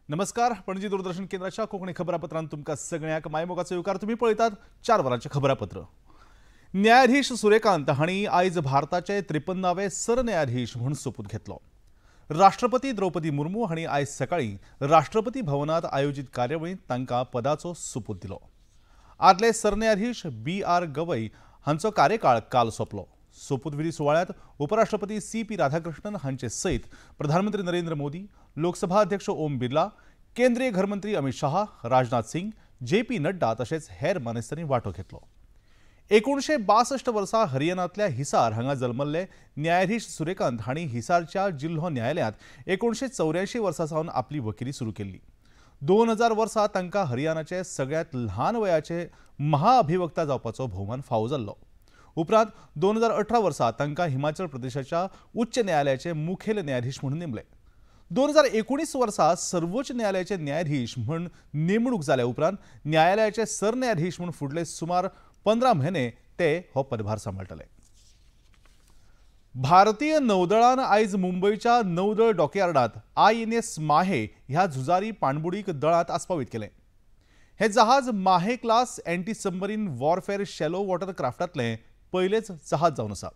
नमस्कार, पणजी दूरदर्शन केंद्राच्या कोंकणी खबरापत्रांत तुमकां सगळ्यांक मायमोगाचो येवकार. तुमी पळयतात 4 वरांचें खबरापत्र. न्यायाधीश सूर्यकांत हांणी आयज भारताचे 53वे सरन्यायाधीश म्हूण सोपूत घेतलो. राष्ट्रपती द्रौपदी मुर्मू हांणी आयज सकाळीं राष्ट्रपती भवनांत आयोजीत कार्यावळींत तांकां पदाचो सोपूत दिलो. आदले सरन्यायाधीश बी.आर. गवई हांचो कार्यकाळ काल सोंपलो. सोपूतविधी सुवाळ्यांत उपराष्ट्रपती सी.पी. राधाकृष्णन हांचे सयत प्रधानमंत्री नरेंद्र मोदी, लोकसभा अध्यक्ष ओम बिर्ला, केंद्रीय घरमंत्री अमित शाह, राजनाथ सिंग, जे.पी. नड्डा तशेंच हेर मानेस्तांनी वांटो घेतलो. 1962 वर्सा हरियाणांतल्या हिसार हांगा जल्मल्ले न्यायाधीश सूर्यकांत हांणी हिसारच्या जिल्हो न्यायालयांत 1984 वर्सा सावन आपली वकिली सुरू केल्ली. 2000 वर्सा तांकां हरियाणाचे सगळ्यांत ल्हान वयाचे महाअभिवक्ता जावपाचो भोवमान फावो जाल्लो. उपरांत 2018 वर्सा तांकां हिमाचल प्रदेशाच्या उच्च न्यायालयाचे मुखेल न्यायाधीश म्हणून नेमले. 2019 वर्सा सर्वोच्च न्यायालयाचे न्यायाधीश म्हूण नेमणूक जाल्या उपरांत न्यायालयाचे सरन्यायाधीश म्हूण फुडले सुमार 15 म्हयने ते हो पदभार सांबाळटले. भारतीय नौदळान आयज मुंबयच्या नौदळ डॉकयार्डांत INS माहे ह्या झुजारी पाणबुडीक दळांत आस्पावीत केलें. हें जहाज Mahe class anti submarine warfare shallow water क्राफ्टांतलें पयलेंच जहाज जावन आसा.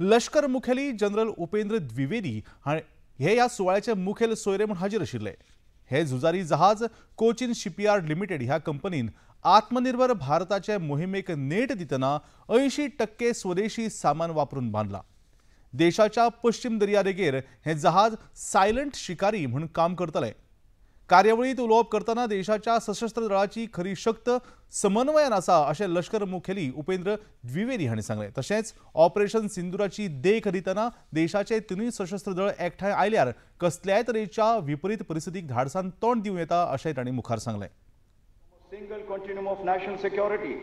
लश्कर मुखेली जनरल उपेंद्र द्विवेदी हे ह्या सुवाळ्याचे मुखेल सोयरे म्हूण हाजीर आशिल्ले. हे झुजारी जहाज कोचीन शिपयार्ड लिमिटेड ह्या कंपनीन आत्मनिर्भर भारताचे मोहिमेक नेट दितना 80% स्वदेशी सामान वापरून बांदला. देशाच्या पश्चिम दर्यादेगेर हे जहाज सायलंट शिकारी म्हूण काम करतले. कार्यावळींत उलोवप करतना देशाच्या सशस्त्र दळाची खरी शक्त समन्वयान आसा अशें लश्कर मुखेली उपेंद्र द्विवेदी हांणी सांगलें. तशेंच ऑपरेशन सिंदुराची देख दितना देशाचे तिनूय सशस्त्र दळ एकठांय आयल्यार कसल्याय तरेच्या विपरीत परिस्थितीक धाडसान तोंड दिवं येता अशें तांणी मुखार सांगलें. Single continuum of national security,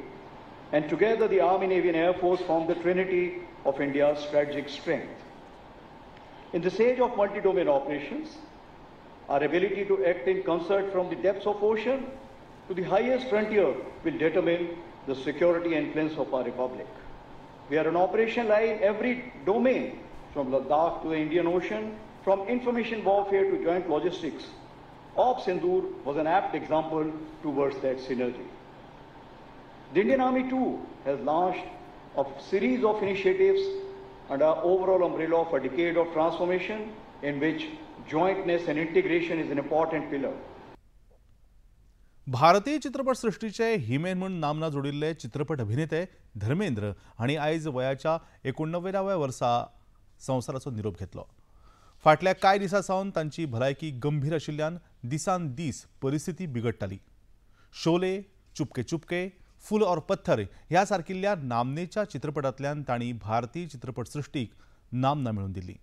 and together the Army, Navy and Air Force form the trinity of India's strategic strength. In this age of multi-domain operations, our ability to act in concert from the depths of ocean to the highest frontier will determine the security and influence of our republic. We are an operation line in every domain, from Ladakh to the Indian Ocean, from information warfare to joint logistics. Op Sindoor was an apt example towards that synergy. The Indian Army too has launched a series of initiatives under our overall umbrella of a decade of transformation, in which jointness and integration is an important pillar. भारतीय चित्रपट सृष्टीचे हिमेन म्हूण नामना जोडिल्ले चित्रपट अभिनेते धर्मेंद्र हांणी आयज वयाच्या 89व्या वर्सा संवसाराचो निरोप घेतलो. फाटल्या कांय दिसां सावन तांची भलायकी गंभीर आशिल्ल्यान दिसान दीस परिस्थिती बिगडटाली. शोले, चुपके चुपके, फूल और पत्थर ह्या सारकिल्ल्या नामनेच्या चित्रपटांतल्यान तांणी भारतीय चित्रपटसृष्टीक नामना मेळोवन दिली.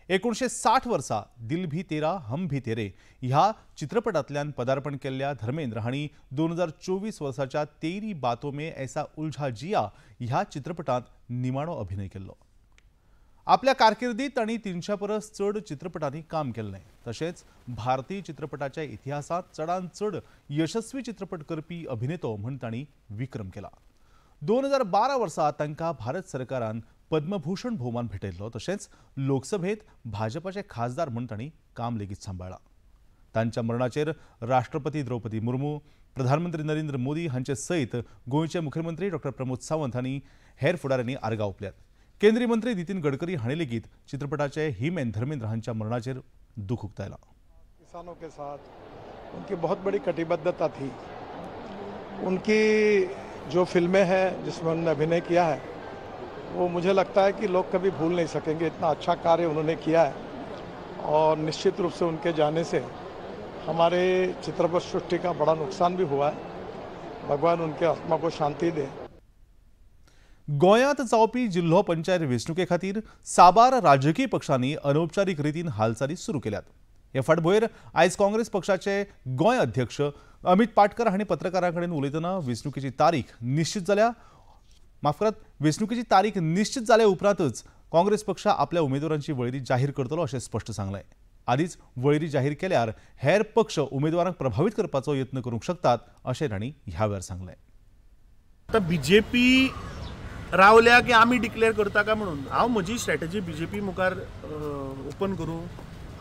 1960 वर्सा दिल भी तेरा हम भी तेरे ह्या चित्रपटांतल्यान पदार्पण केल्ल्या धर्मेंद्र हांणी 2024 वर्साच्या तेरी बातों में ऐसा उलझा जिया ह्या चित्रपटांत निमाणो अभिनय केल्लो. आपल्या कारकिर्दीत तांणी 300 परस चड चित्रपटांनी काम केल्लें. तशेंच भारतीय चित्रपटाच्या इतिहासांत चडांत चड यशस्वी चित्रपट करपी अभिनेतो म्हूण तांणी विक्रम केला. 2012 वर्सा तांकां भारत सरकारान पद्मभूषण भोवमान भेटयल्लो. तशेंच लोकसभेत भाजपाचे खासदार म्हूण तांणी काम लेगीत सांबाळ्ळां. तांच्या मरणाचेर राष्ट्रपती द्रौपदी मुर्मू, प्रधानमंत्री नरेंद्र मोदी हांचे सयत गोंयचे मुख्यमंत्री डॉक्टर प्रमोद सावंत हांणी हेर फुडाऱ्यांनी आर्गां ओंपल्यात. केंद्रीय मंत्री नितीन गडकरी हांणी लेगीत चित्रपटाचे हिमेन धर्मेंद्र हांच्या मरणाचेर दुख उक्तायलां. किसानों के साथ उनकी बहुत बड़ी कटिबद्धता थी. उनकी जो फिल्में हैं जिसमें उन्होंने अभिनय किया है वो मुझे लगता है कि लोग कभी भूल नहीं सकेंगे. इतना अच्छा कार्य उन्होंने किया है और निश्चित रूप से उनके जाने से हमारे चित्रपट सृष्टि का बड़ा नुकसान भी हुआ है. भगवान उनके आत्मा को शांति दे. गोंयांत जावपी जिल्हो पंचायत वेंचणुके खातीर साबार राजकीय पक्षांनी अनौपचारीक रितीन हालचाली सुरू केल्यात. हे फाटभुंयेर आयज काँग्रेस पक्षाचे गोंय अध्यक्ष अमित पाटकर हांणी पत्रकारां कडेन उलयतना वेंचणुकेची तारीख निश्चित जाल्या माफ करात वेंचणुकेची तारीख निश्चित जाल्या उपरांतच काँग्रेस पक्ष आपल्या उमेदवारांची वळेरी जाहीर करतलो अशें स्पश्ट सांगलें. आदींच वळेरी जाहीर केल्यार हेर पक्ष उमेदवारांक प्रभावीत करपाचो यत्न करूंक शकतात अशें तांणी ह्या वेळार सांगलें. आतां बीजेपी रावल्या की आमी डिक्लेअर करता काय म्हणून हांव म्हजी स्ट्रॅटजी बीजेपी मुखार ओपन करूं.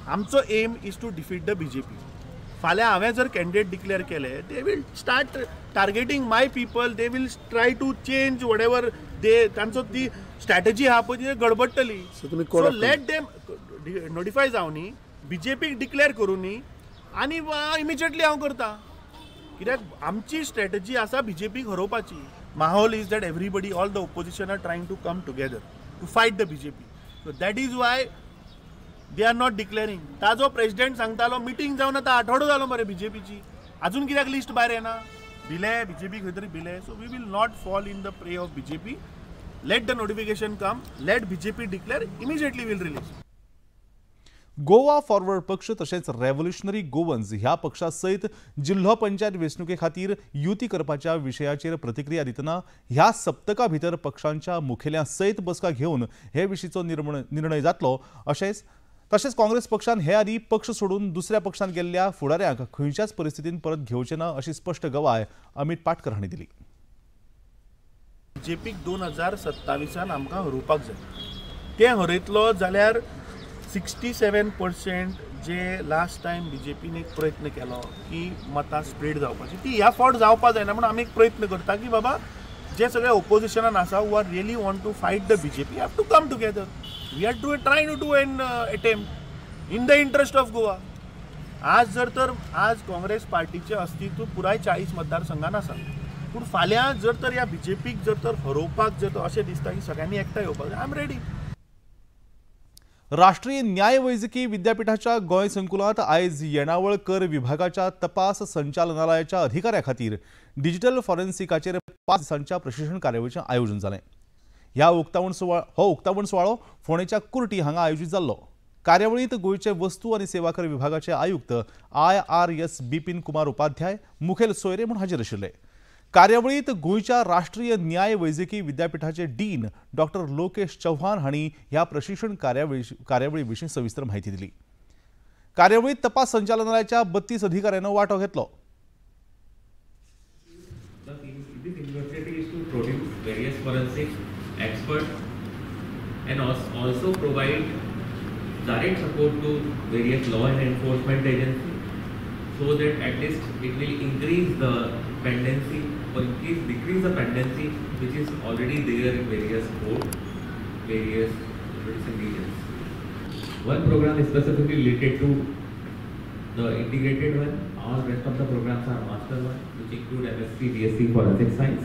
आमचो aim is to defeat the BJP. फाल्यां हांवें जर कॅन्डिडेट डिक्लेअर केले, they will start targeting my people, they will try to change whatever they, तांचो ती स्ट्रॅटजी आहा पळय ती गडबडटली. सो let them notify जावनी, बीजेपीक डिक्लेअर करूनी आनी इमिजिएटली हांव करता, कित्याक आमची स्ट्रॅटजी आसा बीजेपीक हरोवपाची. माहोल is that everybody, all the opposition are trying to come together to fight the BJP. So that is why they are not declaring. ताजो प्रेसिडेंट सांगतालो मिटींग जावन आतां आठवडो जालो मरे बीजेपीची, अजून कित्याक लिस्ट भायर येना? भिले बीजेपी खंय तरी भिले. So we will not fall in the prey of BJP. Let the notification come, let BJP declare, immediately will release. Goa forward पक्ष तशेंच रेव्होल्युशनरी गोवन्स ह्या पक्षा सयत जिल्हो पंचायत वेंचणुके खातीर युती करपाच्या विशयाचेर प्रतिक्रिया दितना ह्या सप्तका भितर पक्षांच्या मुखेल्यां सयत बसका घेवन हे विशींचो निर्णय जातलो. अशेंच तशेंच काँग्रेस पक्षान हे आदीं पक्ष सोडून दुसऱ्या पक्षान गेल्ल्या फुडाऱ्यांक खंयच्याच परिस्थितीन परत घेवचे ना अशी स्पश्ट गवाय अमित पाटकर हांणी दिली. बीजेपीक 2027 आमकां हरोवपाक जाय. ते हरयतलो जाल्यार 67% जे लास्ट टायम बीजेपीन एक प्रयत्न केलो की मतां स्प्रेड जावपाची, ती ह्या फावट जावपा जायना म्हणून आमी एक प्रयत्न करता की बाबा जे सगळे ओपोजिशनान आसा who are really want to fight the BJP have to come together. We are to try to do an attempt in the interest of Goa. आज जर तर आज काँग्रेस पार्टीचें अस्तित्व पुराय 40 मतदारसंघान आसा, पूण फाल्यां जर तर ह्या बीजेपीक जर तर हरोवपाक जर तर अशें दिसता की सगळ्यांनी एकठांय येवपाक जाय, I am ready. राष्ट्रीय न्याय वैजकी विद्यापीठाच्या गोंय संकुलांत आयज येणावळ कर विभागाच्या तपास संचालनालयाच्या अधिकाऱ्या खातीर डिजिटल फॉरेन्सिकाचेर 5 दिसांच्या प्रशिक्षण कार्यावळीचें आयोजन जालें. ह्या उक्तावण हो उक्तावण सुवाळो फोंडेच्या कुर्टी हांगा आयोजीत जाल्लो. कार्यावळींत गोंयचे वस्तू आनी सेवा कर विभागाचे आयुक्त IRS Bipin Kumar Upadhyay मुखेल सोयरे म्हूण हाजीर आशिल्ले. कार्यावळींत गोंयच्या राष्ट्रीय न्याय वैजकी विद्यापीठाचे डीन डॉक्टर लोकेश चव्हाण हांणी ह्या प्रशिक्षण कार्यावळी विशीं सविस्तर म्हायती दिली. कार्यावळींत तपास संचालनालयाच्या 32 अधिकाऱ्यांनी वांटो घेतलो. And also provide direct support to various law and enforcement agencies, so that at least it will increase the pendency or decrease the pendency which is already there in various court, various judicial regions. One program is specifically related to the integrated one. All rest of the programs are master one, which include MSc, BSc Forensic Science,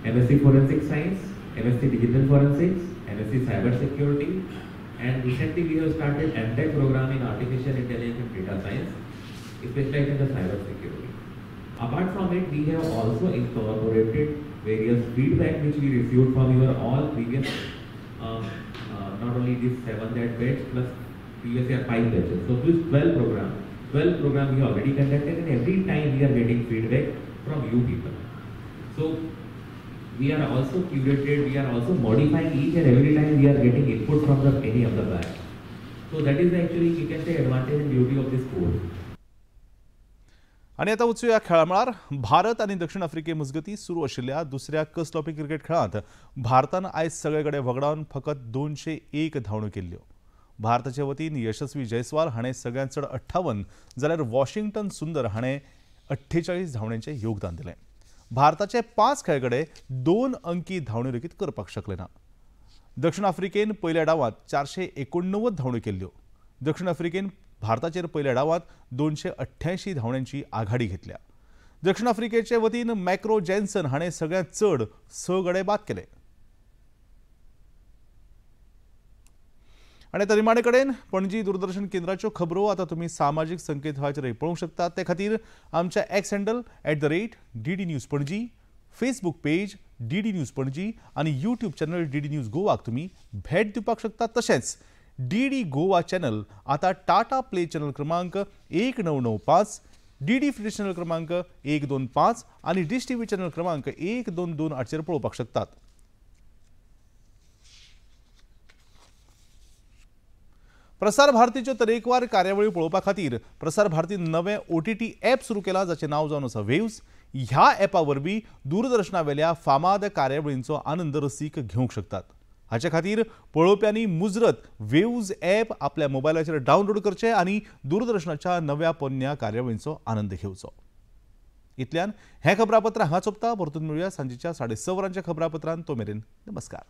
MSc Forensic Science, MSc Digital Forensics, MSc Cyber Security, and recently we have started MTech program in Artificial Intelligence and Data Science, specialized in the cyber security. Apart from it, we have also incorporated various feedback which we received from your all previous, not only this 7 that batch plus previous year 5 batches. So this 12 program we already conducted, and every time we are getting feedback from you people. So we are also curated, we are also modifying each and every time we are getting input from the any of the batch. So that is actually, you can say, advantage and beauty of this course. आनी आतां वचुया खेळा मळार. भारत आनी दक्षिण आफ्रिके मजगतीं सुरू आशिल्ल्या दुसऱ्या कसलोपी क्रिकेट खेळांत भारतान आयज सगळे कडेन वगडावन फकत 201 धांवड्यो केल्ल्यो. भारताचे वतीन यशस्वी जयस्वाल हाणें सगळ्यांत चड 58 जाल्यार वॉशिंग्टन सुंदर हाणें 48 धांवड्यांचें योगदान दिलें. भारताचे 5 खेळगडे 2 अंकी धांवड्यो लेगीत करपाक शकले ना. दक्षिण आफ्रिकेन पयल्या डावांत 489 धांवड्यो केल्ल्यो. दक्षिण आफ्रिकेन भारताचेर पयल्या डावांत 288 धांवड्यांची आघाडी घेतल्या. दक्षिण आफ्रिकेचे वतीन मॅक्रो जॅन्सन हाणें सगळ्यांत चड 6 गडे बाद केले. आनी आतां निमाणे कडेन पणजी दूरदर्शन केंद्राच्यो खबरो आतां तुमी सामाजीक संकेतथळाचेर पळोवंक शकतात. ते खातीर आमच्या X handle @DD News Panaji, Facebook page DD News Panaji आनी यूट्यूब चॅनल DD news गोवाक तुमी भेट दिवपाक शकतात. तशेंच DD Goa channel आतां टाटा प्ले चॅनल क्रमांक 1995, DD free channel क्रमांक 125 आनी डिश TV channel क्रमांक 1228 पळोवपाक शकतात. प्रसार भारतीच्यो तरेकवार कार्यावळी पळोवपा खातीर प्रसार भारतीन नवें OTT app सुरू केलां, जाचें नांव जावन आसा वेव्स. ह्या ॲपा वरवीं दूरदर्शनावेल्या फामाद कार्यावळींचो आनंद रसीक घेवंक शकतात. हाचे खातीर पळोवप्यांनी मुजरत वेव्ज ॲप आपल्या मोबायलाचेर डावनलोड करचें आनी दूरदर्शनाच्या नव्या पोन्न्या कार्यावळींचो आनंद घेवचो. इतल्यान हें खबरापत्र हांगा सोंपता. परतून मेळुया सांजेच्या 6:30 वरांच्या खबरापत्रांत. तो मेरेन नमस्कार.